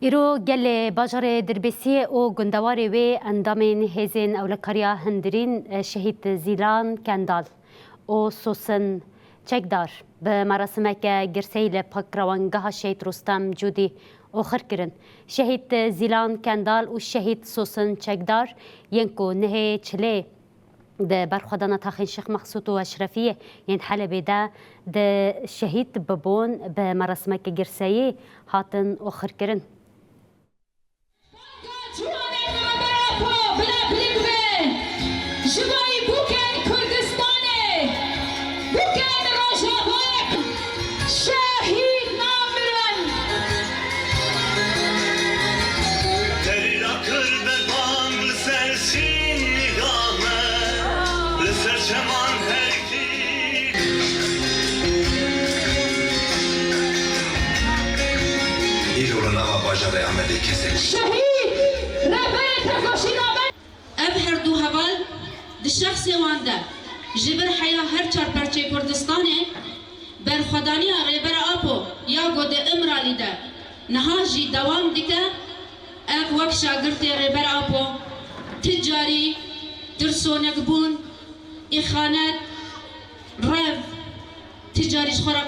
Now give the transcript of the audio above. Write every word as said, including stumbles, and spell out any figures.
Îro gelê bajarê Dirbêsiyê û gundewarê wê endamên hêzên ewlekariya hundirîn, e, şehîd Zîlan Kendal û Sosin Çekdar bi merasimeke girseyî li Pakrewangeha Şehîd Rustem Cûdî oxir kirin. Şehîd Zîlan Kendal û şehîd Sosin Çekdar yên ku nehê Çilê di berxwedana taxên Şêx Mexsûd û Eşrefiyê yên Helebê de di şehîd bibûn, bi merasimeke girseyî hatin oxirkirin. Ji bo bûkên Kurdistanê, bûkên Rojavayê, şehîd namirin. Derî rakir berban li ser sînga me, li ser çeman her kî. Îro li nava bajarê Amedê kesek. Şehîd Rêberê Tekoşîna me. Ev her du heval di şexsê wan de ji vir heya her çar perçê Kurdistanê berxwedaniya Rêber Apo ya ku di Îmralî de niha jî dewam dike, ev wek şagirtê Rêber Apo ti carî tirsonek bûn, îxanet, rev, ti carî ji xwe re